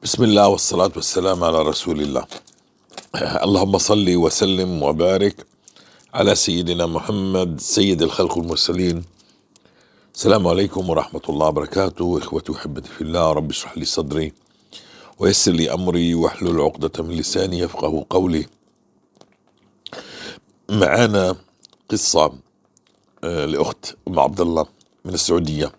بسم الله والصلاة والسلام على رسول الله. اللهم صل وسلم وبارك على سيدنا محمد سيد الخلق والمرسلين. السلام عليكم ورحمة الله وبركاته. إخوتي وأحبتي في الله، رب اشرح لي صدري ويسر لي أمري واحلل عقدة من لساني يفقه قولي. معانا قصة لأخت أم عبد الله من السعودية.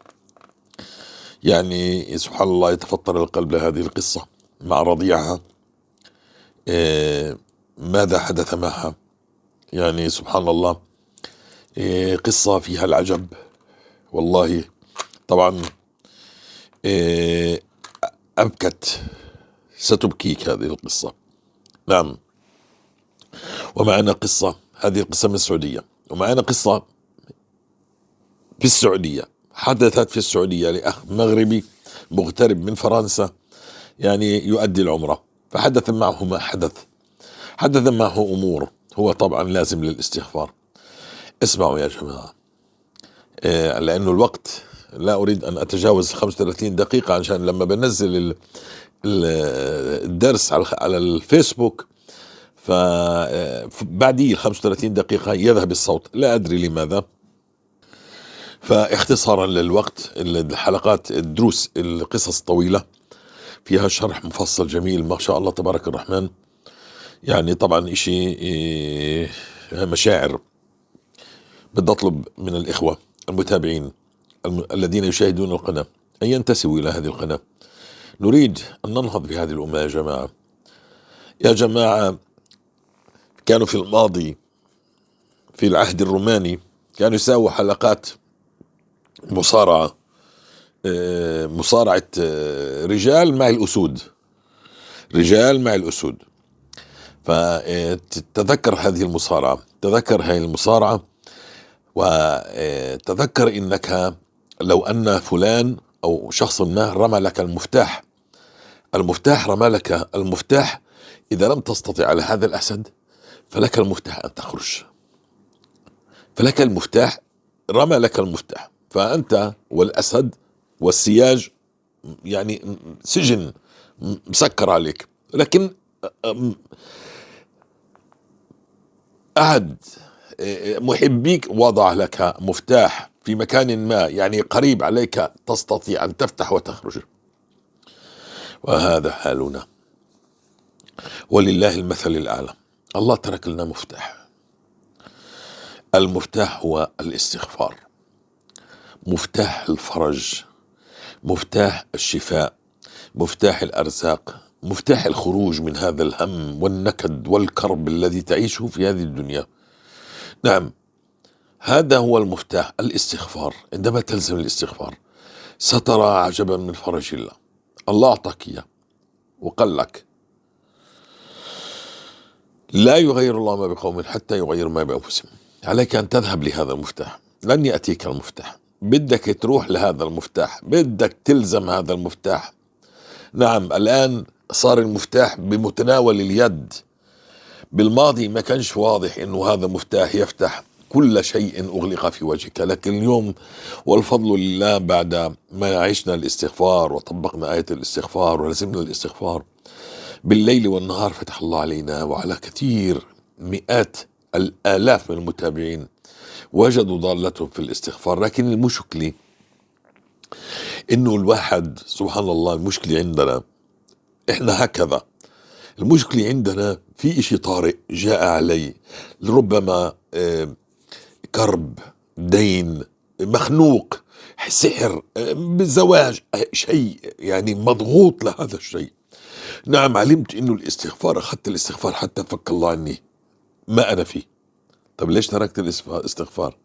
يعني سبحان الله يتفطر القلب لهذه القصة مع رضيعها. ماذا حدث معها؟ يعني سبحان الله، قصة فيها العجب والله. طبعا أبكت، ستبكيك هذه القصة. نعم، ومعنا قصة، هذه القصة من السعودية، ومعنا قصة في السعودية، حدثت في السعودية لأخ مغربي مغترب من فرنسا، يعني يؤدي العمرة، فحدث معه ما حدث، حدث معه أمور هو طبعا لازم للاستغفار. اسمعوا يا جماعة، لأنه الوقت لا أريد أن أتجاوز 35 دقيقة، عشان لما بنزل الدرس على الفيسبوك فبعديه 35 دقيقة يذهب الصوت، لا أدري لماذا. فاختصارا للوقت، الحلقات، الدروس، القصص طويلة فيها شرح مفصل جميل ما شاء الله تبارك الرحمن. يعني طبعا إشي مشاعر. بدي أطلب من الإخوة المتابعين الذين يشاهدون القناة أن ينتسبوا إلى هذه القناة. نريد أن ننهض بهذه الأمة يا جماعة. يا جماعة، كانوا في الماضي في العهد الروماني كانوا يساووا حلقات مصارعة، مصارعة رجال مع الأسود، رجال مع الأسود. فتذكر هذه المصارعة، تذكر هذه المصارعة، وتذكر إنك لو أن فلان أو شخص ما رمى لك المفتاح، المفتاح رمى لك المفتاح، إذا لم تستطع على هذا الأسد فلك المفتاح أن تخرج، فلك المفتاح، رمى لك المفتاح، فأنت والأسد والسياج يعني سجن مسكر عليك. لكن أحد محبيك وضع لك مفتاح في مكان ما، يعني قريب عليك، تستطيع أن تفتح وتخرج. وهذا حالنا، ولله المثل الأعلى. الله ترك لنا مفتاح، المفتاح هو الاستغفار، مفتاح الفرج، مفتاح الشفاء، مفتاح الأرزاق، مفتاح الخروج من هذا الهم والنكد والكرب الذي تعيشه في هذه الدنيا. نعم، هذا هو المفتاح، الاستغفار. عندما تلزم الاستغفار سترى عجبا من فرج الله. الله أعطاك إياه وقال لك لا يغير الله ما بقوم حتى يغير ما بأنفسهم. عليك أن تذهب لهذا المفتاح، لن يأتيك المفتاح، بدك تروح لهذا المفتاح، بدك تلزم هذا المفتاح. نعم، الآن صار المفتاح بمتناول اليد. بالماضي ما كانش واضح إنه هذا مفتاح يفتح كل شيء أغلق في وجهك، لكن اليوم والفضل لله بعد ما عشنا الاستغفار وطبقنا آية الاستغفار ولزمنا الاستغفار بالليل والنهار، فتح الله علينا وعلى كثير مئات الآلاف من المتابعين وجدوا ضالتهم في الاستغفار. لكن المشكلة إنه الواحد سبحان الله، المشكلة عندنا إحنا هكذا، المشكلة عندنا في إشي طارئ جاء علي، ربما كرب، دين، مخنوق، سحر، زواج، شيء يعني مضغوط لهذا الشيء. نعم، علمت إنه الاستغفار، أخذت الاستغفار حتى فك الله عني ما أنا فيه. طب ليش تركت الاستغفار؟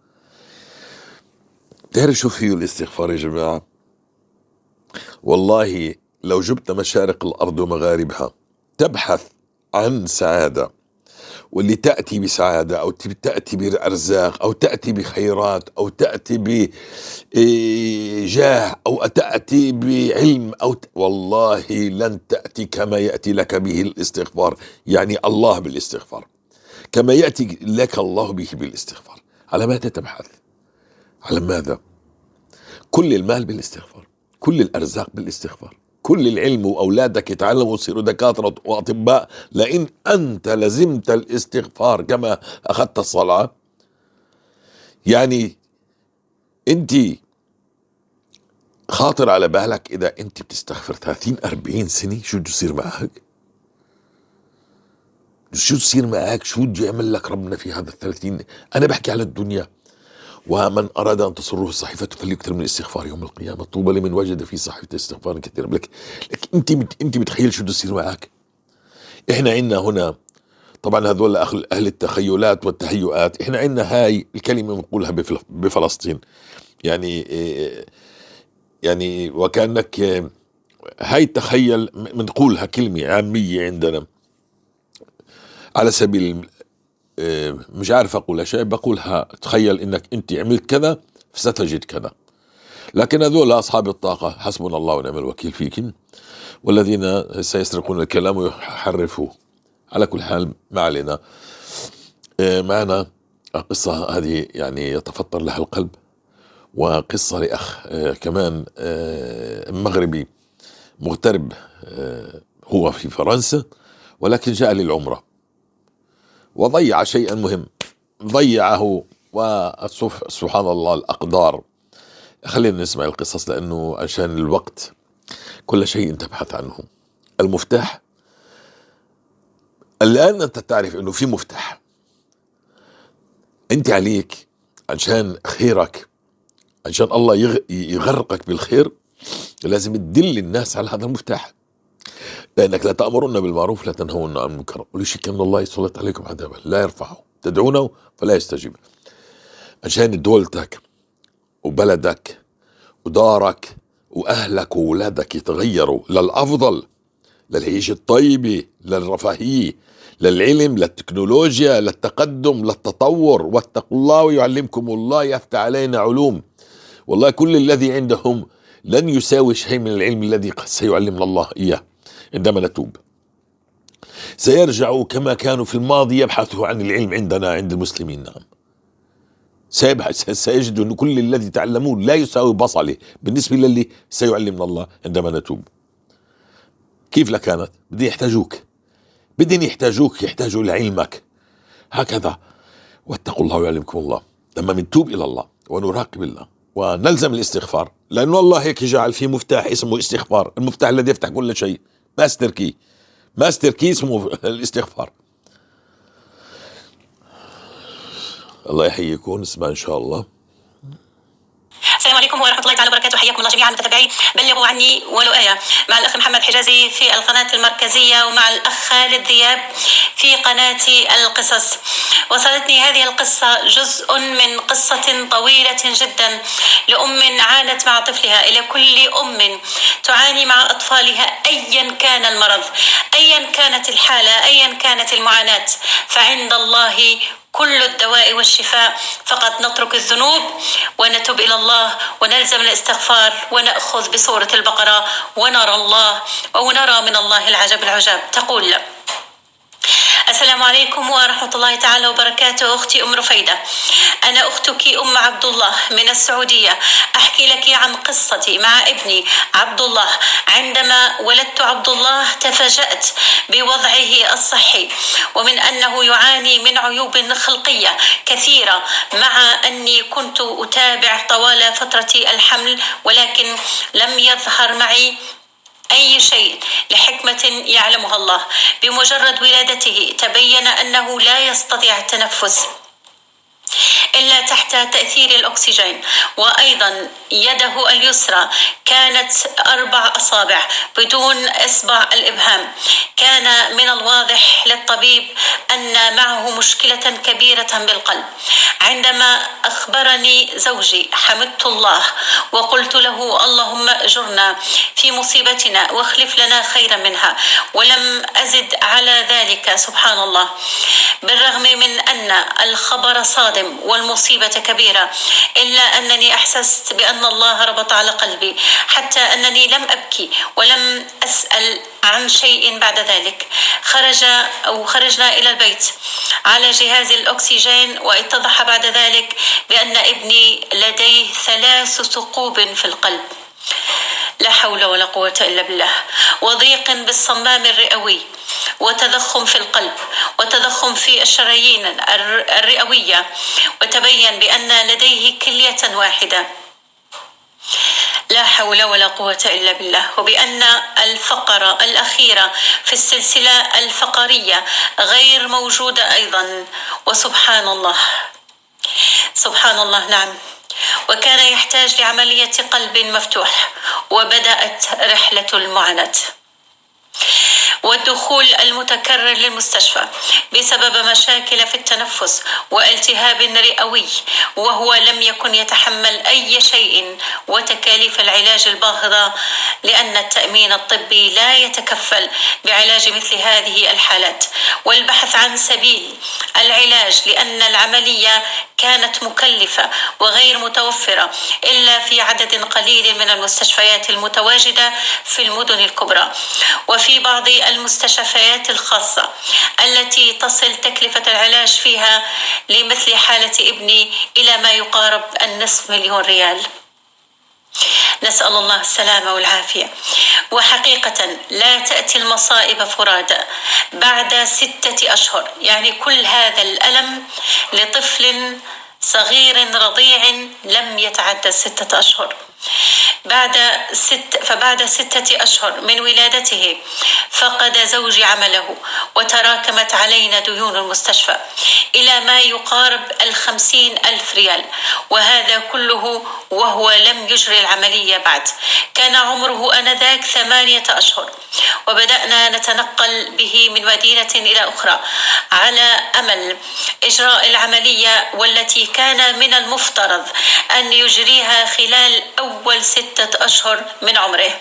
تعرف شو فيه الاستغفار يا جماعة؟ والله لو جبت مشارق الأرض ومغاربها تبحث عن سعادة، واللي تأتي بسعادة أو تأتي بأرزاق أو تأتي بخيرات أو تأتي بجاه أو تأتي بعلم أو والله لن تأتي كما يأتي لك به الاستغفار. يعني الله بالاستغفار كما يأتي لك الله به بالاستغفار. على ماذا تبحث؟ على ماذا؟ كل المال بالاستغفار، كل الأرزاق بالاستغفار، كل العلم وأولادك يتعلموا ويصيروا دكاترة وأطباء، لئن أنت لزمت الاستغفار كما أخذت الصلاة. يعني أنت خاطر على بالك إذا أنت بتستغفر 30-40 سنة شو بده يصير معك؟ شو تصير معك؟ شو بده يعمل لك ربنا في هذا ال30؟ أنا بحكي على الدنيا. ومن أراد أن تسره الصحيفة فليكثر من الاستغفار يوم القيامة، طوبى لمن وجد في صحيفة استغفار كثيرا. لك أنت متخيل شو بده يصير معك؟ إحنا عندنا هنا طبعا هذول أهل التخيلات والتهيؤات، إحنا عندنا هاي الكلمة بنقولها بفلسطين، يعني وكأنك هاي تخيل، بنقولها كلمة عامية عندنا على سبيل مش عارف أقولها شيء، بقولها تخيل إنك أنت عملت كذا فستجد كذا. لكن هذول أصحاب الطاقة حسبنا الله ونعم الوكيل فيكم، والذين سيسرقون الكلام ويحرفوه. على كل حال ما علينا. معنا قصة هذه يعني يتفطر لها القلب، وقصة لأخ كمان مغربي مغترب، هو في فرنسا ولكن جاء للعمرة وضيع شيئا مهم ضيعه، وسبحان الله الأقدار. خلينا نسمع القصص لأنه عشان الوقت كل شيء تبحث عنه. المفتاح الآن أنت تعرف أنه في مفتاح، أنت عليك عشان خيرك، عشان الله يغرقك بالخير لازم تدل الناس على هذا المفتاح، لأنك لا تأمرون بالمعروف لا تنهون عن المنكر وليش كان الله يسلط عليكم عذابا لا يرفعه، تدعونه فلا يستجيب. عشان دولتك وبلدك ودارك وأهلك وولادك يتغيروا للأفضل، للعيش الطيبة، للرفاهية، للعلم، للتكنولوجيا، للتقدم، للتطور. واتقوا الله ويعلمكم الله، يفتح علينا علوم. والله كل الذي عندهم لن يساوي شيء من العلم الذي سيعلمنا الله إياه عندما نتوب. سيرجعوا كما كانوا في الماضي يبحثوا عن العلم عندنا، عند المسلمين. نعم، سيجدوا أن كل الذي تعلموه لا يساوي بصله بالنسبة للي سيعلمنا الله عندما نتوب. كيف لكانت؟ بدي يحتاجوك، بدهم يحتاجوك، يحتاجوا لعلمك. هكذا. واتقوا الله ويعلمكم الله. لما بنتوب إلى الله ونراقب الله ونلزم الاستغفار، لأنه الله هيك جعل في مفتاح اسمه استغفار، المفتاح الذي يفتح كل شيء، master key، master key اسمه الاستغفار. الله يحييكم، نسمع إن شاء الله. السلام عليكم ورحمة الله تعالى وبركاته، حياكم الله جميعا متابعي بلغوا عني ولو آية، مع الأخ محمد حجازي في القناة المركزية ومع الأخ خالد ذياب في قناة القصص. وصلتني هذه القصة جزء من قصة طويلة جدا لأم عانت مع طفلها. إلى كل أم تعاني مع أطفالها أيا كان المرض، أيا كانت الحالة، أيا كانت المعاناة، فعند الله كل الدواء والشفاء. فقط نترك الذنوب ونتوب إلى الله ونلزم الاستغفار ونأخذ بسورة البقرة ونرى الله ونرى من الله العجب العجاب. تقول: السلام عليكم ورحمة الله تعالى وبركاته. أختي أم رفيدة، أنا أختك أم عبد الله من السعودية. أحكي لك عن قصتي مع ابني عبد الله. عندما ولدت عبد الله تفاجأت بوضعه الصحي، ومن أنه يعاني من عيوب خلقية كثيرة، مع أني كنت أتابع طوال فترة الحمل، ولكن لم يظهر معي أي شيء لحكمة يعلمها الله. بمجرد ولادته تبين أنه لا يستطيع التنفس إلا تحت تأثير الأكسجين، وأيضا يده اليسرى كانت 4 أصابع بدون إصبع الإبهام. كان من الواضح للطبيب أن معه مشكلة كبيرة بالقلب. عندما أخبرني زوجي حمدت الله وقلت له: اللهم أجرنا في مصيبتنا واخلف لنا خيرا منها، ولم أزد على ذلك. سبحان الله، بالرغم من أن الخبر صادم والمصيبة كبيرة، إلا أنني أحسست بأن الله ربط على قلبي، حتى أنني لم أبكي ولم أسأل عن شيء بعد ذلك. خرجنا إلى البيت على جهاز الأكسجين، واتضح بعد ذلك بأن ابني لديه 3 ثقوب في القلب. لا حول ولا قوة إلا بالله، وضيق بالصمام الرئوي، وتضخم في القلب، وتضخم في الشرايين الرئوية، وتبين بأن لديه كلية واحدة. لا حول ولا قوة إلا بالله. وبأن الفقرة الأخيرة في السلسلة الفقرية غير موجودة أيضا. وسبحان الله، سبحان الله. نعم. وكان يحتاج لعملية قلب مفتوح، وبدأت رحلة المعاناة والدخول المتكرر للمستشفى بسبب مشاكل في التنفس والتهاب رئوي، وهو لم يكن يتحمل أي شيء، وتكاليف العلاج الباهظة، لأن التأمين الطبي لا يتكفل بعلاج مثل هذه الحالات، والبحث عن سبيل العلاج لأن العملية كانت مكلفة وغير متوفرة إلا في عدد قليل من المستشفيات المتواجدة في المدن الكبرى، وفي بعض المستشفيات الخاصة التي تصل تكلفة العلاج فيها لمثل حالة ابني إلى ما يقارب 500,000 ريال. نسأل الله السلامة والعافية. وحقيقة لا تأتي المصائب فرادى. بعد 6 أشهر، يعني كل هذا الألم لطفل صغير رضيع لم يتعدى 6 أشهر. فبعد 6 أشهر من ولادته فقد زوجي عمله، وتراكمت علينا ديون المستشفى إلى ما يقارب 50,000 ريال، وهذا كله وهو لم يجري العملية بعد. كان عمره آنذاك 8 أشهر، وبدأنا نتنقل به من مدينة إلى أخرى على أمل إجراء العملية، والتي كان من المفترض أن يجريها خلال أول 6 أشهر من عمره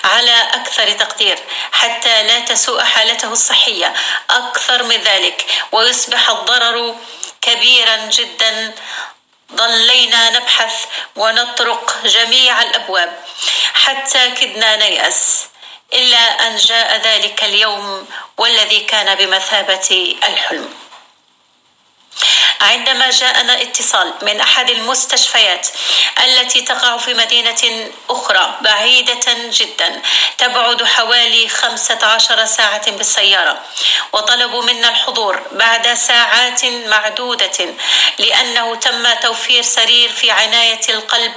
على أكثر تقدير، حتى لا تسوء حالته الصحية أكثر من ذلك ويصبح الضرر كبيرا جدا. ظلينا نبحث ونطرق جميع الأبواب حتى كدنا نيأس، إلا أن جاء ذلك اليوم والذي كان بمثابة الحلم. عندما جاءنا اتصال من أحد المستشفيات التي تقع في مدينة أخرى بعيدة جدا، تبعد حوالي 15 ساعة بالسيارة، وطلبوا منا الحضور بعد ساعات معدودة لأنه تم توفير سرير في عناية القلب،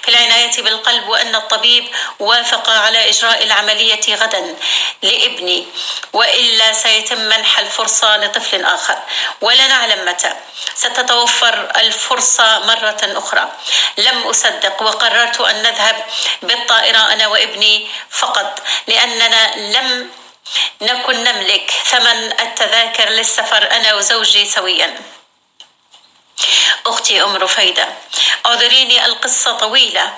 في العناية بالقلب، وأن الطبيب وافق على إجراء العملية غدا لابني، وإلا سيتم منح الفرصة لطفل آخر، ولا نعلم متى ستتوفر الفرصة مرة أخرى. لم أصدق، وقررت أن نذهب بالطائرة أنا وابني فقط، لأننا لم نكن نملك ثمن التذاكر للسفر أنا وزوجي سويا. أختي أم رفيدة، اعذريني القصة طويلة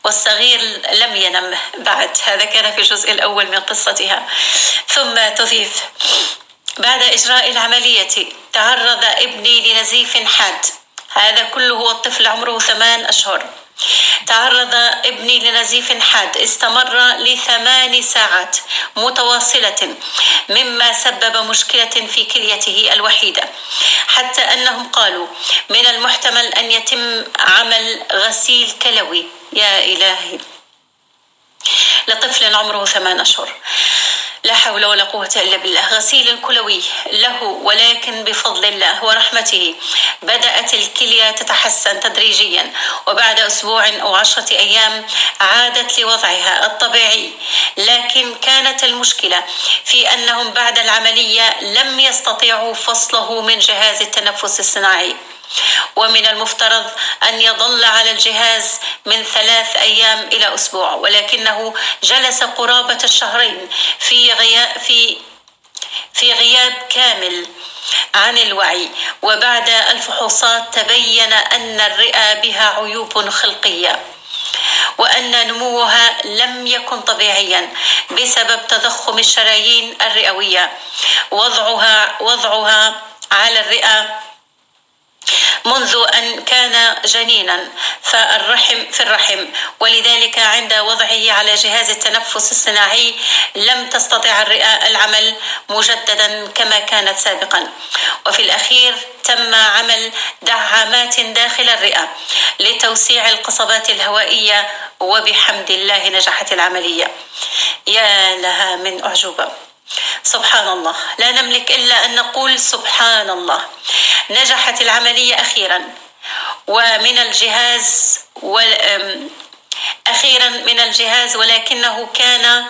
والصغير لم ينم بعد. هذا كان في الجزء الأول من قصتها. ثم تضيف: بعد إجراء العملية تعرض ابني لنزيف حاد، هذا كله والطفل عمره 8 أشهر. تعرض ابني لنزيف حاد استمر ل8 ساعات متواصلة، مما سبب مشكلة في كليته الوحيدة، حتى أنهم قالوا من المحتمل أن يتم عمل غسيل كلوي. يا إلهي، لطفل عمره 8 أشهر، لا حول ولا قوة إلا بالله. غسيل كلوي له، ولكن بفضل الله ورحمته بدأت الكلية تتحسن تدريجيا، وبعد أسبوع أو 10 أيام عادت لوضعها الطبيعي. لكن كانت المشكلة في أنهم بعد العملية لم يستطيعوا فصله من جهاز التنفس الصناعي، ومن المفترض أن يظل على الجهاز من 3 أيام إلى أسبوع، ولكنه جلس قرابة الشهرين في غياب كامل عن الوعي. وبعد الفحوصات تبين أن الرئة بها عيوب خلقية، وأن نموها لم يكن طبيعيا بسبب تضخم الشرايين الرئوية، وضعها على الرئة منذ أن كان جنينا في الرحم، ولذلك عند وضعه على جهاز التنفس الصناعي لم تستطع الرئة العمل مجددا كما كانت سابقا. وفي الأخير تم عمل دعامات داخل الرئة لتوسيع القصبات الهوائية، وبحمد الله نجحت العملية. يا لها من أعجوبة، سبحان الله، لا نملك إلا أن نقول سبحان الله. نجحت العملية أخيرا، ومن الجهاز أخيرا من الجهاز، ولكنه كان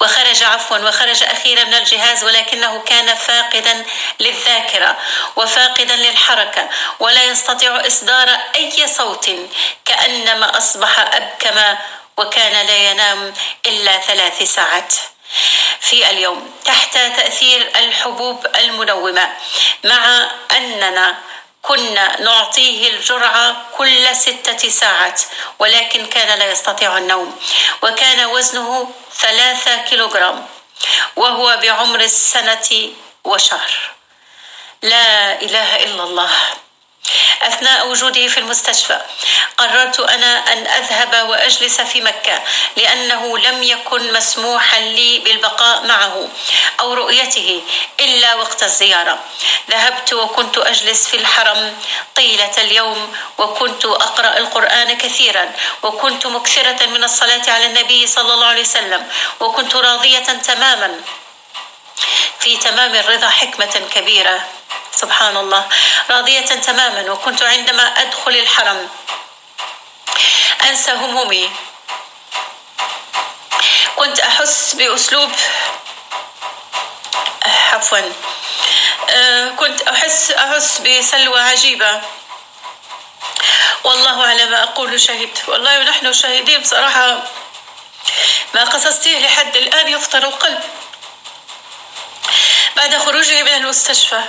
وخرج عفوا وخرج أخيرا من الجهاز، ولكنه كان فاقدا للذاكرة وفاقدا للحركة، ولا يستطيع إصدار أي صوت، كأنما أصبح أبكم، وكان لا ينام إلا 3 ساعات في اليوم تحت تأثير الحبوب المنومة، مع أننا كنا نعطيه الجرعة كل 6 ساعات، ولكن كان لا يستطيع النوم، وكان وزنه 3 كيلوغرام وهو بعمر السنة وشهر. لا إله إلا الله. أثناء وجوده في المستشفى قررت أنا أن أذهب وأجلس في مكة، لأنه لم يكن مسموحا لي بالبقاء معه أو رؤيته إلا وقت الزيارة. ذهبت وكنت أجلس في الحرم طيلة اليوم، وكنت أقرأ القرآن كثيرا، وكنت مكثرة من الصلاة على النبي صلى الله عليه وسلم، وكنت راضية تماما في تمام الرضا، حكمة كبيرة سبحان الله، راضية تماما. وكنت عندما أدخل الحرم أنسى همومي، كنت أحس بأسلوب عفوا كنت أحس بسلوى عجيبة، والله على ما أقول شهيد. والله ونحن شاهدين بصراحة، ما قصصتيه لحد الآن يفطر القلب. بعد خروجه من المستشفى،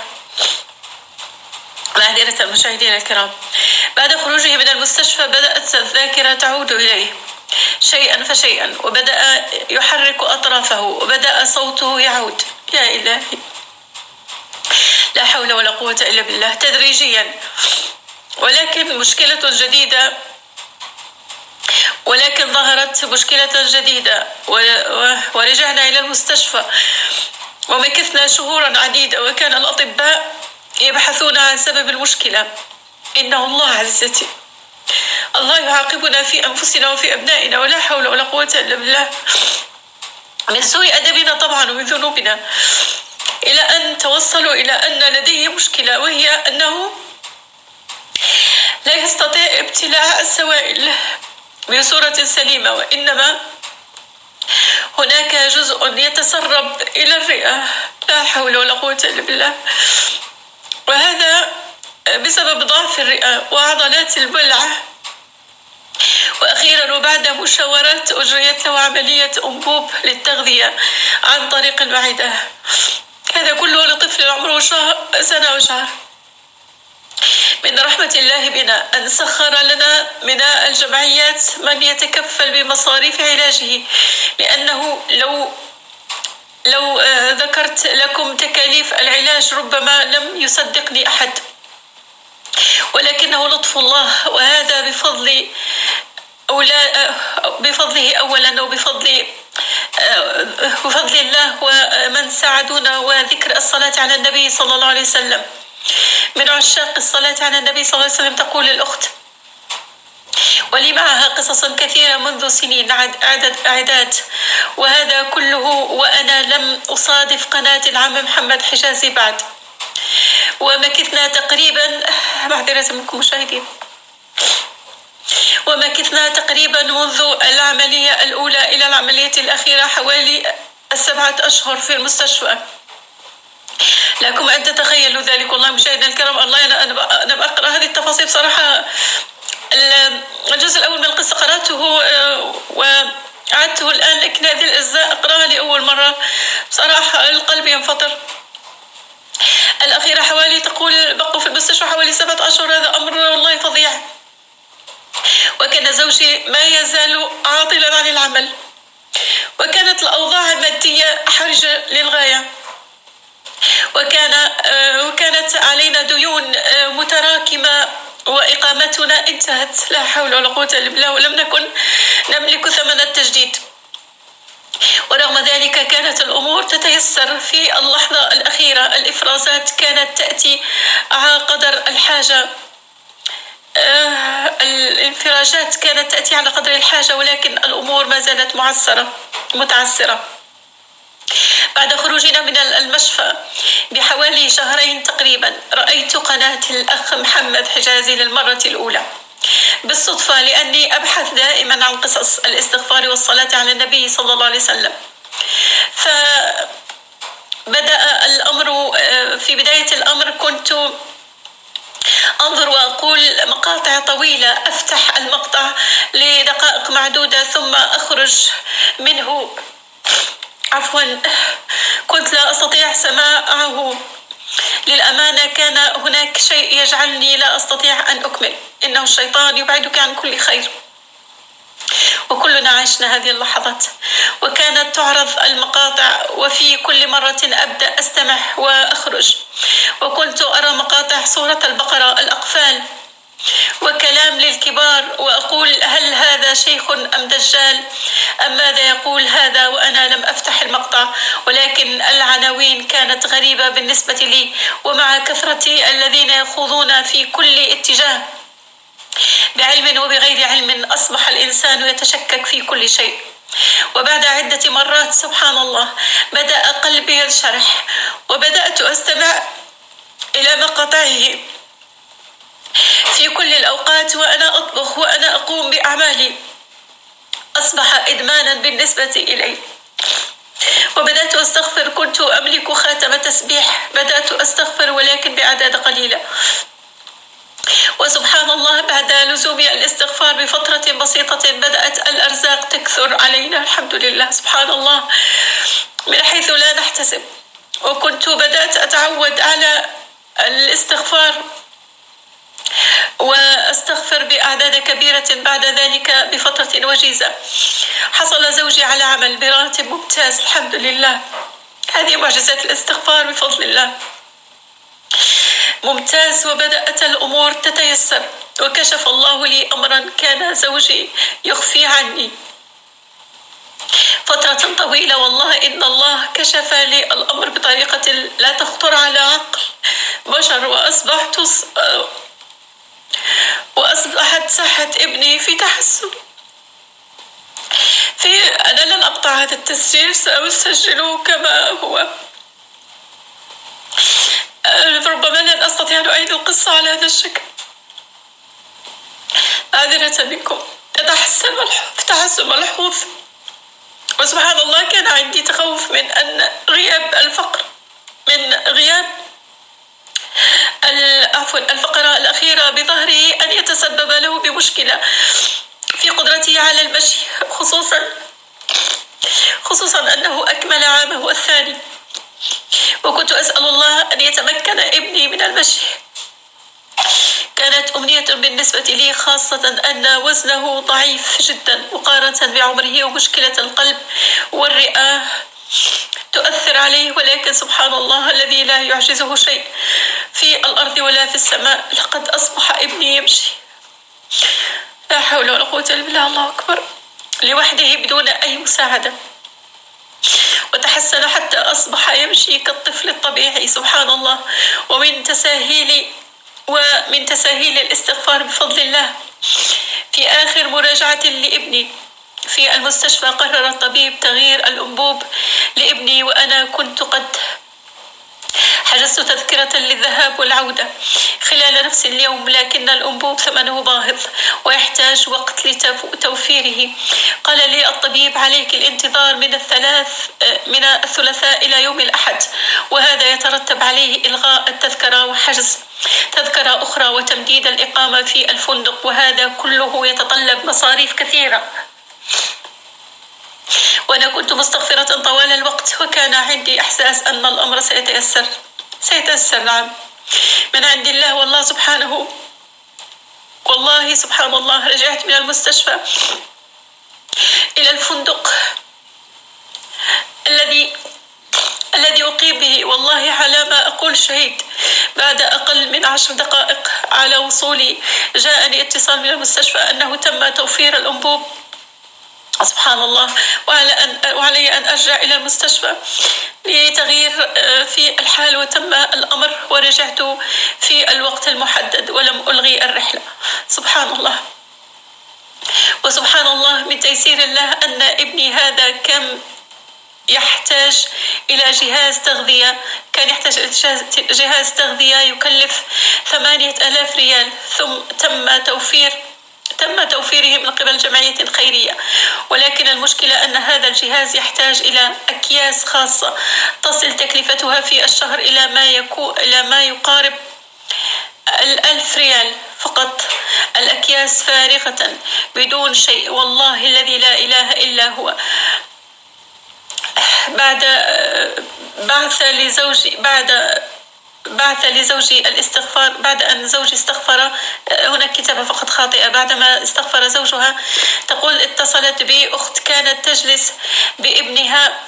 معذرة المشاهدين الكرام، بعد خروجه من المستشفى بدأت الذاكرة تعود إليه شيئا فشيئا، وبدأ يحرك أطرافه، وبدأ صوته يعود. يا إلهي، لا حول ولا قوة إلا بالله، تدريجيا. ولكن مشكلة جديدة، ولكن ظهرت مشكلة جديدة، ورجعنا إلى المستشفى ومكثنا شهورا عديدة، وكان الأطباء يبحثون عن سبب المشكلة. إنه الله عزتي، الله يعاقبنا في أنفسنا وفي أبنائنا، ولا حول ولا قوة إلا بالله، من سوء أدبنا طبعا ومن ذنوبنا، إلى أن توصلوا إلى أن لديه مشكلة، وهي أنه لا يستطيع ابتلاع السوائل بصورة سليمة، وإنما هناك جزء يتسرب إلى الرئة. لا حول ولا قوة إلا بالله. وهذا بسبب ضعف الرئة وعضلات البلع. وأخيرا وبعد مشاورات أجريت له عملية أنبوب للتغذية عن طريق المعدة. هذا كله لطفل عمره سنة وشهر. من رحمة الله بنا أن سخر لنا من الجمعيات من يتكفل بمصاريف علاجه، لأنه لو ذكرت لكم تكاليف العلاج ربما لم يصدقني أحد، ولكنه لطف الله، وهذا بفضله أولا، وبفضل بفضل الله ومن ساعدونا، وذكر الصلاة على النبي صلى الله عليه وسلم. من عشاق الصلاة على النبي صلى الله عليه وسلم تقول الأخت، ولي معها قصص كثيرة منذ سنين عداد، وهذا كله وأنا لم أصادف قناة العم محمد حجازي بعد. ومكثنا تقريبا، معذرة منكم مشاهدين، ومكثنا تقريبا منذ العملية الأولى إلى العملية الأخيرة حوالي 7 أشهر في المستشفى. لكم أن تتخيلوا ذلك والله مشاهدينا الكرام. الله، أنا بقرأ هذه التفاصيل بصراحة. الجزء الأول من القصة قرأته وأعدته الآن، لكن هذه الأجزاء أقرأها لأول مرة بصراحة القلب ينفطر. الأخيرة حوالي تقول بقوا في المستشفى حوالي 7 أشهر، هذا أمر والله فظيع. وكان زوجي ما يزال عاطلا عن العمل، وكانت الأوضاع المادية حرجة للغاية، وكانت علينا ديون متراكمة، وإقامتنا انتهت، لا حول ولا قوة إلا بالله، ولم نكن نملك ثمن التجديد. ورغم ذلك ذلك كانت الأمور تتيسر في اللحظة الأخيرة. الإفرازات كانت تأتي على قدر الحاجة، الانفراجات كانت تأتي على قدر الحاجة، ولكن الأمور ما زالت متعسرة. بعد خروجنا من المشفى بحوالي شهرين تقريبا، رأيت قناة الأخ محمد حجازي للمرة الأولى بالصدفة، لأني أبحث دائما عن قصص الاستغفار والصلاة على النبي صلى الله عليه وسلم. فبدأ الأمر، في بداية الأمر كنت أنظر وأقول مقاطع طويلة، أفتح المقطع لدقائق معدودة ثم أخرج منه، عفوا كنت لا أستطيع سماعه. للأمانة كان هناك شيء يجعلني لا أستطيع أن أكمل، إنه الشيطان يبعدك عن كل خير، وكلنا عشنا هذه اللحظات. وكانت تعرض المقاطع، وفي كل مرة أبدأ أستمع وأخرج، وكنت أرى مقاطع سورة البقرة، الأقفال، وكلام للكبار، وأقول هل هذا شيخ أم دجال أم ماذا يقول هذا؟ وأنا لم أفتح المقطع، ولكن العناوين كانت غريبة بالنسبة لي، ومع كثرة الذين يخوضون في كل اتجاه بعلم وبغير علم، أصبح الإنسان يتشكك في كل شيء. وبعد عدة مرات سبحان الله بدأ قلبي ينشرح، وبدأت أستمع إلى مقاطعه في كل الأوقات، وأنا أطبخ وأنا أقوم بأعمالي. أصبح إدمانا بالنسبة إلي. وبدأت أستغفر، كنت أملك خاتم تسبيح، بدأت أستغفر ولكن بأعداد قليلة. وسبحان الله بعد لزوم الاستغفار بفترة بسيطة بدأت الأرزاق تكثر علينا الحمد لله، سبحان الله، من حيث لا نحتسب. وكنت بدأت أتعود على الاستغفار وأستغفر بأعداد كبيرة. بعد ذلك بفترة وجيزة حصل زوجي على عمل براتب ممتاز الحمد لله. هذه معجزات الاستغفار بفضل الله، ممتاز. وبدأت الأمور تتيسر، وكشف الله لي أمرا كان زوجي يخفي عني فترة طويلة. والله إن الله كشف لي الأمر بطريقة لا تخطر على عقل بشر، وأصبحت صحة ابني في تحسن. أنا لن أقطع هذا التسجيل، سأسجله كما هو. ربما لن أستطيع أن أعيد القصة على هذا الشكل، معذرة منكم. تتحسن تحسن ملحوظ. وسبحان الله كان عندي تخوف من أن غياب الفقر، من غياب الفقرة الأخيرة بظهره أن يتسبب له بمشكلة في قدرته على المشي، خصوصا أنه أكمل عامه الثاني. وكنت أسأل الله أن يتمكن ابني من المشي. كانت أمنية بالنسبة لي، خاصة أن وزنه ضعيف جدا مقارنة بعمره، ومشكلة القلب والرئة تؤثر عليه. ولكن سبحان الله الذي لا يعجزه شيء في الأرض ولا في السماء، لقد أصبح ابني يمشي، لا حول ولا قوة إلا بالله، الله أكبر، لوحده بدون أي مساعدة. وتحسن حتى أصبح يمشي كالطفل الطبيعي سبحان الله. ومن تساهيل الاستغفار بفضل الله، في آخر مراجعة لابني في المستشفى قرر الطبيب تغيير الأنبوب لابني، وأنا كنت قد حجزت تذكرة للذهاب والعودة خلال نفس اليوم، لكن الأنبوب ثمنه باهظ ويحتاج وقت لتوفيره. قال لي الطبيب عليك الانتظار من الثلاثاء إلى يوم الأحد، وهذا يترتب عليه إلغاء التذكرة وحجز تذكرة أخرى وتمديد الإقامة في الفندق، وهذا كله يتطلب مصاريف كثيرة. وأنا كنت مستغفرة طوال الوقت، وكان عندي إحساس أن الأمر سيتيسر، نعم، من عند الله والله سبحانه. والله سبحان الله رجعت من المستشفى إلى الفندق الذي أقيم به، والله على ما أقول شهيد. بعد أقل من 10 دقائق على وصولي جاءني اتصال من المستشفى أنه تم توفير الأنبوب سبحان الله، وعلي أن أرجع إلى المستشفى لتغيير في الحال، وتم الأمر ورجعت في الوقت المحدد ولم ألغي الرحلة. سبحان الله. وسبحان الله من تيسير الله أن ابني هذا كم يحتاج إلى جهاز تغذية، كان يحتاج إلى جهاز تغذية يكلف 8000 ريال، ثم تم توفيره من قبل جمعية خيرية، ولكن المشكلة أن هذا الجهاز يحتاج إلى أكياس خاصة تصل تكلفتها في الشهر إلى ما يقارب 1000 ريال فقط، الأكياس فارغة بدون شيء، والله الذي لا إله إلا هو. بعد بعث لزوجي، بعد بعث لزوجي الاستغفار، بعد أن زوجي استغفر، هناك كتابة فقط خاطئة، بعدما استغفر زوجها تقول اتصلت بي أخت كانت تجلس بابنها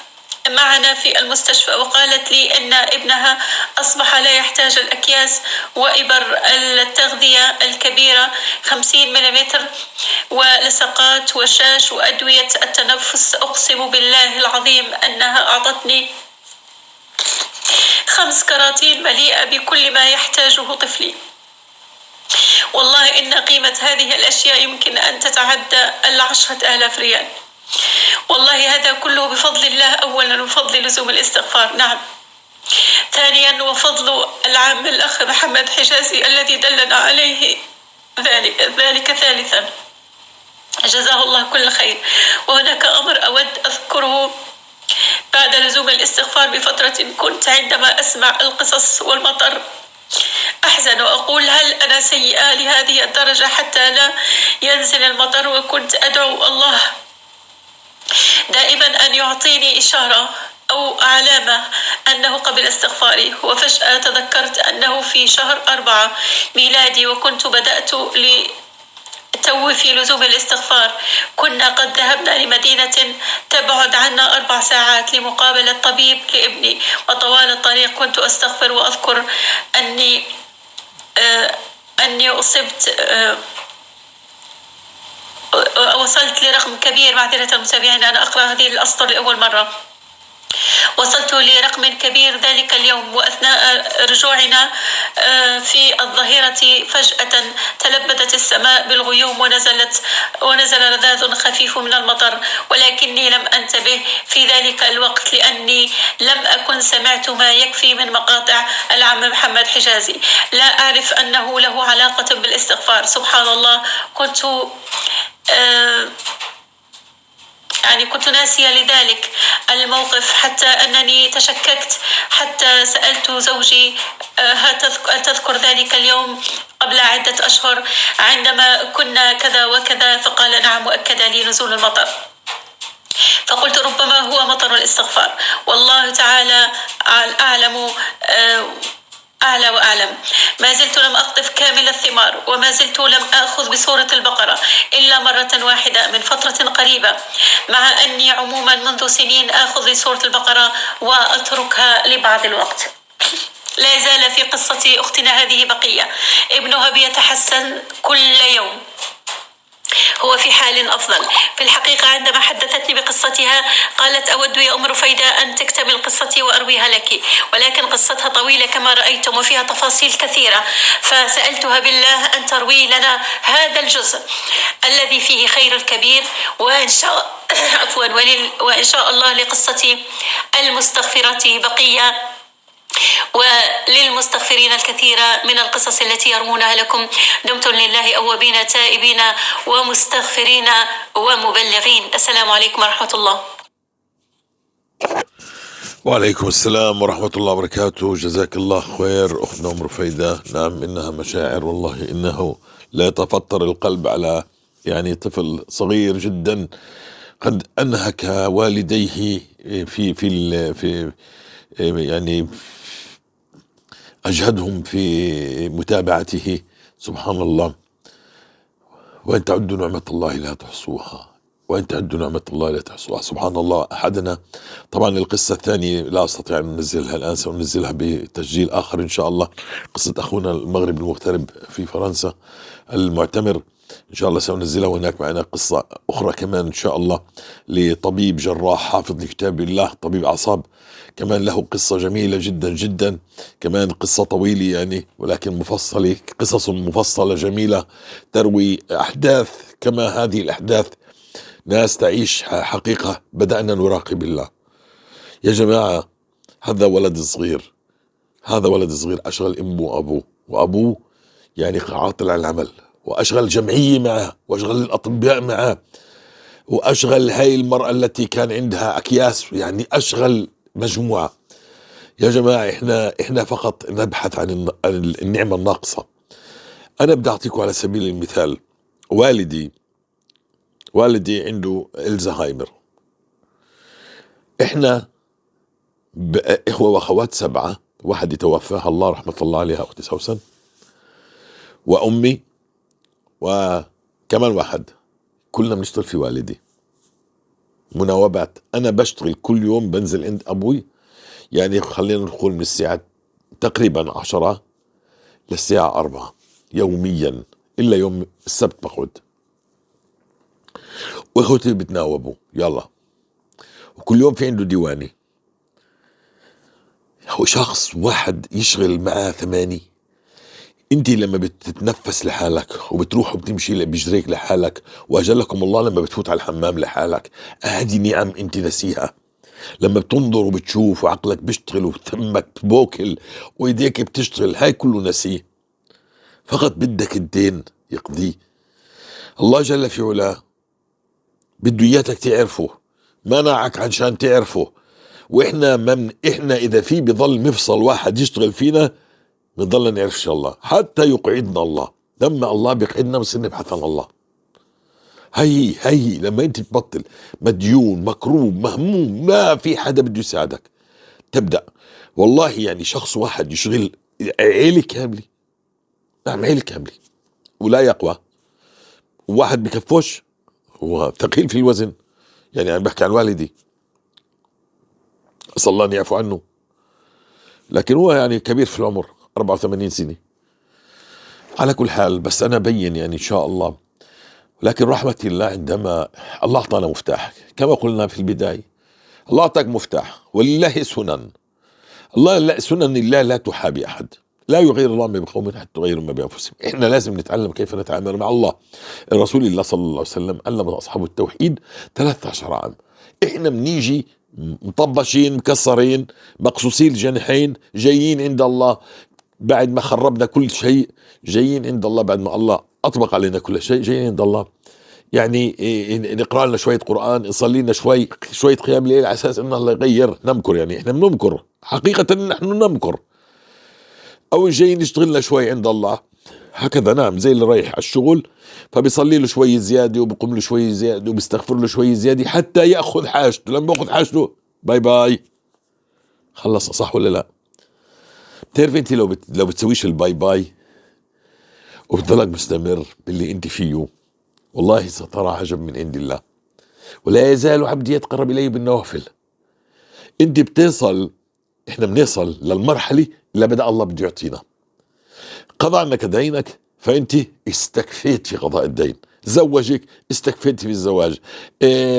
معنا في المستشفى، وقالت لي أن ابنها أصبح لا يحتاج الأكياس وإبر التغذية الكبيرة 50 مليمتر ولصقات وشاش وأدوية التنفس. أقسم بالله العظيم أنها أعطتني 5 كراتين مليئة بكل ما يحتاجه طفلي. والله إن قيمة هذه الأشياء يمكن أن تتعدى 10,000 ريال. والله هذا كله بفضل الله أولا، وفضل لزوم الاستغفار، نعم، ثانيا وفضل العم الأخ محمد حجازي الذي دلنا عليه ذلك ثالثا، جزاه الله كل خير. وهناك أمر أود أذكره بعد لزوم الاستغفار بفترة، كنت عندما أسمع القصص والمطر أحزن وأقول هل أنا سيئة لهذه الدرجة حتى لا ينزل المطر، وكنت أدعو الله دائما أن يعطيني إشارة أو علامة أنه قبل استغفاري. وفجأة تذكرت أنه في شهر 4 ميلادي، وكنت بدأت لتو في لزوم الاستغفار، كنا قد ذهبنا لمدينة تبعد عنا 4 ساعات لمقابلة طبيب لابني، وطوال الطريق كنت أستغفر وأذكر أني أصبت، وصلت لرقم كبير. معذرة المتابعين، أنا أقرأ هذه الأسطر لأول مرة. وصلت لرقم كبير ذلك اليوم، وأثناء رجوعنا في الظهيرة فجأة تلبدت السماء بالغيوم ونزل رذاذ خفيف من المطر، ولكني لم أنتبه في ذلك الوقت لأني لم أكن سمعت ما يكفي من مقاطع العم محمد حجازي. لا أعرف أنه له علاقة بالاستغفار. سبحان الله، كنت ناسية لذلك الموقف، حتى أنني تشككت، حتى سألت زوجي، هل تذكر ذلك اليوم قبل عدة أشهر عندما كنا كذا وكذا؟ فقال نعم، وأكد لي نزول المطر. فقلت ربما هو مطر الاستغفار، والله تعالى أعلى وأعلم. ما زلت لم أقطف كامل الثمار، وما زلت لم آخذ بسورة البقرة إلا مرة واحدة من فترة قريبة، مع أني عموما منذ سنين آخذ بسورة البقرة وأتركها لبعض الوقت. لا زال في قصة أختنا هذه بقية، ابنها بيتحسن كل يوم، هو في حال أفضل. في الحقيقة عندما حدثتني بقصتها قالت أود يا أم رفيدة أن تكتمل قصتي وأرويها لك، ولكن قصتها طويلة كما رأيتم وفيها تفاصيل كثيرة، فسألتها بالله أن تروي لنا هذا الجزء الذي فيه خير الكبير، وإن شاء عفوا، وإن شاء الله لقصة المستغفرة بقية، وللمستغفرين الكثير من القصص التي يروونها لكم. دمتم لله أوابين تائبين ومستغفرين ومبلغين. السلام عليكم ورحمة الله. وعليكم السلام ورحمة الله وبركاته. جزاك الله خير أختنا أم رفيدة. نعم، إنها مشاعر، والله إنه لا يتفطر القلب على طفل صغير جدا قد أنهك والديه في في ال في يعني أجهدهم في متابعته. سبحان الله. وإن تعدوا نعمة الله لا تحصوها، وإن تعدوا نعمة الله لا تحصوها. سبحان الله. أحدنا طبعا القصة الثانية لا أستطيع أن أنزلها الآن، سأنزلها بتسجيل آخر إن شاء الله. قصة أخونا المغرب المغترب في فرنسا المعتمر. إن شاء الله سأنزلها. هناك معنا قصة أخرى كمان إن شاء الله لطبيب جراح حافظ لكتاب الله، طبيب أعصاب، كمان له قصة جميلة جدا جدا، كمان قصة طويلة يعني ولكن مفصلة، قصص مفصلة جميلة تروي أحداث كما هذه الأحداث، ناس تعيش حقيقة. بدأنا نراقب الله يا جماعة. هذا ولد صغير، هذا ولد صغير أشغل أمه وأبوه، وأبوه يعني عاطل عن العمل، وأشغل جمعية معه، وأشغل الأطباء معه، وأشغل هاي المرأة التي كان عندها أكياس، يعني أشغل مجموعة. يا جماعة إحنا فقط نبحث عن النعمة الناقصة. أنا بدي أعطيكم على سبيل المثال، والدي عنده الزهايمر. إحنا إخوة وأخوات 7، واحد يتوفاها الله رحمة الله عليها أختي سوسن، وأمي، وكمان واحد. كلنا بنشتغل في والدي مناوبات. أنا بشتغل كل يوم، بنزل عند أبوي، يعني خلينا نقول من الساعة تقريبا 10 للساعة 4 يوميا، إلا يوم السبت بقعد، وإخوتي بتناوبوا يلا، وكل يوم في عنده ديواني. هو شخص واحد يشغل معاه 8. انت لما بتتنفس لحالك وبتروح وبتمشي بجريك لحالك، واجلكم الله لما بتفوت على الحمام لحالك، هذه نعم انت نسيها. لما بتنظر وبتشوف وعقلك بيشتغل وتمك بوكل وايديك بتشتغل، هاي كله نسيه. فقط بدك الدين يقضيه. الله جل في علاه بده اياك تعرفه، منعك عشان تعرفه. واحنا من احنا اذا في بظل مفصل واحد يشتغل فينا بنضل نعرف ان شاء الله حتى يقعدنا الله. لما الله بيقعدنا بصير نبحث عن الله. هي لما انت تبطل مديون مكروب مهموم، ما في حدا بده يساعدك، تبدا والله يعني شخص واحد يشغل عيلة كاملة، نعم عيلة كاملة، ولا يقوى. وواحد بكفوش، هو ثقيل في الوزن، يعني انا بحكي عن والدي أسأل الله أن يعفو عنه، لكن هو يعني كبير في العمر 84 سنة. على كل حال بس أنا بين يعني إن شاء الله. لكن رحمة الله عندما الله أعطانا مفتاح، كما قلنا في البداية، الله أعطاك مفتاح، ولله سنن. الله لا، سنن الله لا تحابي أحد، لا يغير الله ما بقوم حتى يغيروا ما بأنفسهم. إحنا لازم نتعلم كيف نتعامل مع الله. الرسول الله صلى الله عليه وسلم علم أصحابه التوحيد 13 عام. إحنا بنيجي مطبشين مكسرين مقصوصين الجناحين، جايين عند الله بعد ما خربنا كل شيء، جايين عند الله بعد ما الله أطبق علينا كل شيء، جايين عند الله يعني نقرأ لنا شوية قرآن، نصلي لنا شوية قيام ليل على أساس إن الله يغير. نمكر، يعني إحنا بنمكر حقيقة، نحن نمكر. أو جايين نشتغل لنا شوي عند الله هكذا، نعم زي اللي رايح على الشغل فبيصلي له شوي زيادة وبقوم له شوي زيادة وبيستغفر له شوي زيادة حتى يأخذ حاجته. لما يأخذ حاجته bye bye، خلص، صح ولا لا؟ بتعرف انت لو بتسويش ال bye bye وبتضلك مستمر باللي انت فيه، والله سترى عجب من عند الله. ولا يزال عبدي يتقرب الي بالنوافل. انت بتصل، احنا بنصل للمرحلة اللي بدأ الله بده يعطينا. قضى عنك دينك فانت استكفيت في قضاء الدين، زوجك استكفيت في الزواج،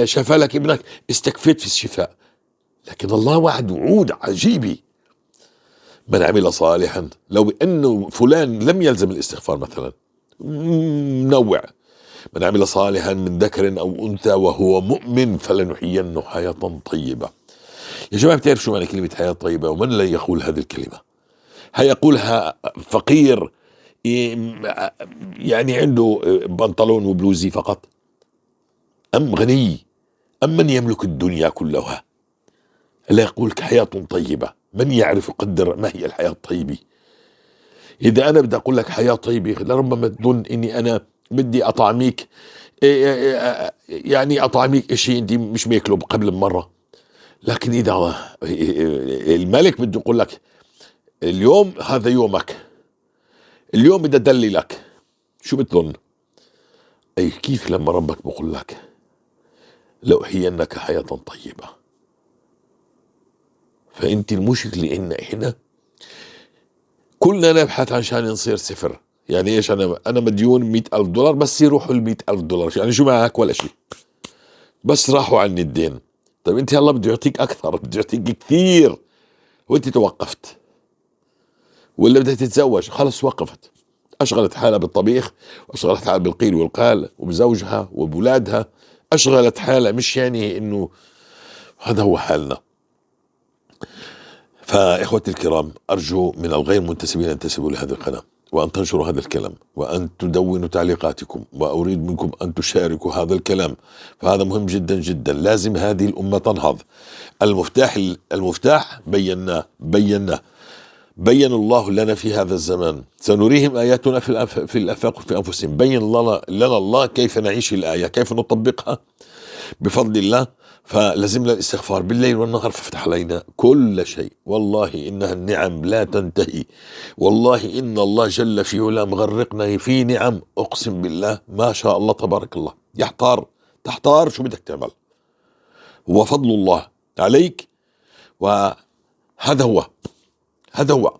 شفى لك ابنك استكفيت في الشفاء. لكن الله وعد وعود عجيبة، من عمل صالحا، لو انه فلان لم يلزم الاستغفار مثلا، منوع، من عمل صالحا من ذكر او انثى وهو مؤمن فلنحيينه حياة طيبة. يا جماعة بتعرف شو معنى كلمة حياة طيبة؟ ومن لا يقول هذه الكلمة؟ هيقولها فقير يعني عنده بنطلون وبلوزي فقط، أم غني، أم من يملك الدنيا كلها؟ لا يقول حياة طيبة. من يعرف يقدر ما هي الحياة الطيبة؟ إذا أنا بدي أقول لك حياة طيبة، لربما تظن إني أنا بدي أطعميك، يعني أطعميك إشي أنت مش ماكله قبل مرة. لكن إذا الملك بده يقول لك اليوم هذا يومك، اليوم بدي أدللك، شو بتظن؟ أي كيف لما ربك بقول لك لأحيينك حياة طيبة؟ فأنت المشكلة إن إحنا كلنا نبحث عشان نصير صفر. يعني ايش؟ انا مديون 100,000 دولار، بس يروحوا 100,000 دولار، يعني شو معك؟ ولا شيء، بس راحوا عني الدين. طيب انت الله بده يعطيك اكثر، بده يعطيك كثير، وانت توقفت. ولا بدها تتزوج، خلص وقفت، اشغلت حالها بالطبيخ، واشغلت حالها بالقيل والقال وبزوجها وبولادها، اشغلت حالها، مش يعني انه هذا هو حالنا. فإخوتي الكرام، أرجو من الغير منتسبين أن ينتسبوا لهذه القناة، وأن تنشروا هذا الكلام، وأن تدونوا تعليقاتكم، وأريد منكم أن تشاركوا هذا الكلام، فهذا مهم جدا جدا. لازم هذه الأمة تنهض. المفتاح بيناه، بين الله لنا في هذا الزمان، سنريهم آياتنا في الآفاق وفي أنفسهم. بين لنا الله كيف نعيش الآية، كيف نطبقها بفضل الله. فلزمنا الاستغفار بالليل والنهار، فافتح علينا كل شيء. والله إنها النعم لا تنتهي، والله إن الله جل في علاه مغرقنا في نعم، أقسم بالله ما شاء الله تبارك الله. يحتار، تحتار شو بدك تعمل، هو فضل الله عليك، وهذا هو، هذا هو.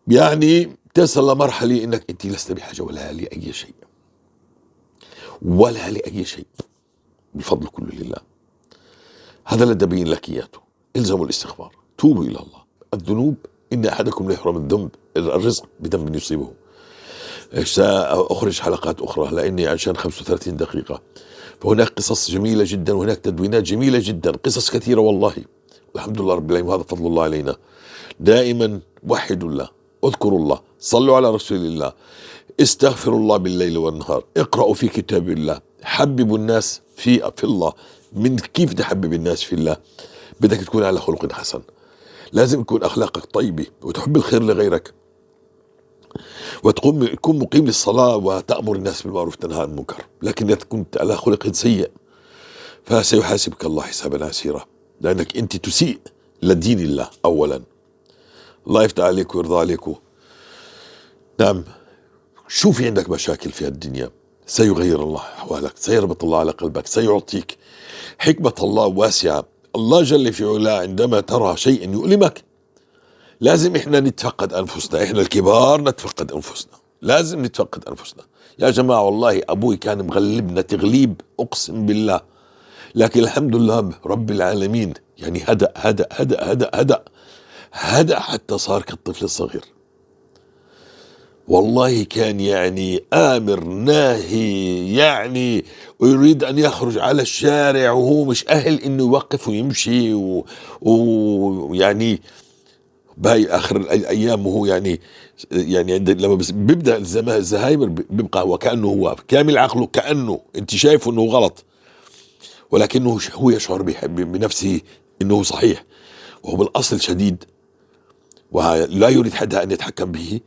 يعني تصل لمرحلة إنك أنت لست بحاجة ولا لأي شيء، ولا لأي شيء، بالفضل كله لله. هذا الذي بين لك إياه. الزموا الاستغفار، توبوا إلى الله. الذنوب، إن أحدكم لا يحرم الذنب الرزق بذنب يصيبه. سأخرج حلقات أخرى لأني عشان 35 دقيقة. فهناك قصص جميلة جدا، وهناك تدوينات جميلة جدا، قصص كثيرة والله، الحمد لله رب العالمين، وهذا فضل الله علينا. دائما وحدوا الله، اذكروا الله، صلوا على رسول الله، استغفروا الله بالليل والنهار، اقرأوا في كتاب الله، حببوا الناس في الله. من كيف تحبب الناس في الله؟ بدك تكون على خلق حسن، لازم يكون أخلاقك طيبة، وتحب الخير لغيرك، وتقوم تكون مقيم للصلاة، وتأمر الناس بالمعروف وتنهى عن المنكر. لكن إذا كنت على خلق سيء فسيحاسبك الله حسابا عسيرا، لأنك أنت تسيء لدين الله أولا. الله يفتح عليك ويرضى عليكم. نعم، شو في عندك مشاكل في الدنيا، سيغير الله أحوالك، سيربط الله على قلبك، سيعطيك حكمة الله واسعة. الله جل في علاه عندما ترى شيء يؤلمك، لازم إحنا نتفقد أنفسنا، إحنا الكبار نتفقد أنفسنا، لازم نتفقد أنفسنا يا جماعة. والله أبوي كان مغلبنا تغليب، أقسم بالله، لكن الحمد لله رب العالمين، يعني هدأ هدأ هدأ هدأ هدأ هدأ حتى صار كالطفل الصغير. والله كان يعني آمر ناهي، يعني ويريد أن يخرج على الشارع وهو مش أهل إنه يوقف ويمشي، ويعني بهاي آخر الأيام وهو يعني عند لما بيبدأ الزهايمر بيبقى وكأنه هو كامل عقله، كأنه أنت شايفه إنه غلط، ولكنه هو يشعر بنفسه إنه صحيح، وهو بالأصل شديد ولا يريد حدا أن يتحكم به،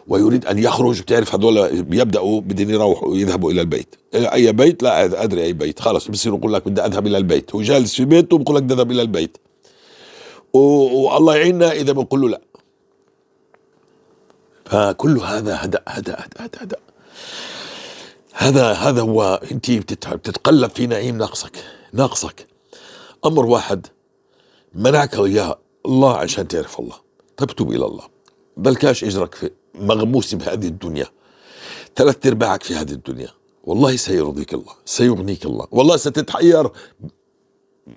ويريد أن يخرج. بتعرف هذول بيبدأوا بدهم يروحوا يذهبوا إلى البيت، أي بيت؟ لا أدري أي بيت، خلص بصير يقول لك بدي أذهب إلى البيت، هو جالس في بيته بقول لك بدي أذهب إلى البيت، والله يعيننا إذا بنقول له لا. فكل هذا هدأ هدأ هدأ هدأ، هذا هو. أنت بتتقلب في نعيم ناقصك، ناقصك أمر واحد منعك إياه الله عشان تعرف الله. طيب توب إلى الله، بلكاش إجرك في مغموس بهذه الدنيا، 3/4 في هذه الدنيا، والله سيرضيك الله، سيغنيك الله، والله ستتحير،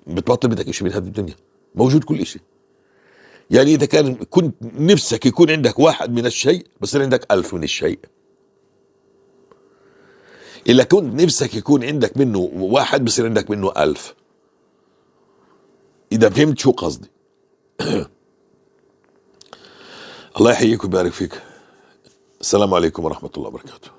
بتبطل بدك إشي من هذه الدنيا، موجود كل إشي. يعني إذا كان كنت نفسك يكون عندك واحد من الشيء، بصير عندك 1000 من الشيء. إذا كنت نفسك يكون عندك منه واحد، بصير عندك منه 1000. إذا فهمت شو قصدي. الله يحييك ويبارك فيك. السلام عليكم ورحمة الله وبركاته.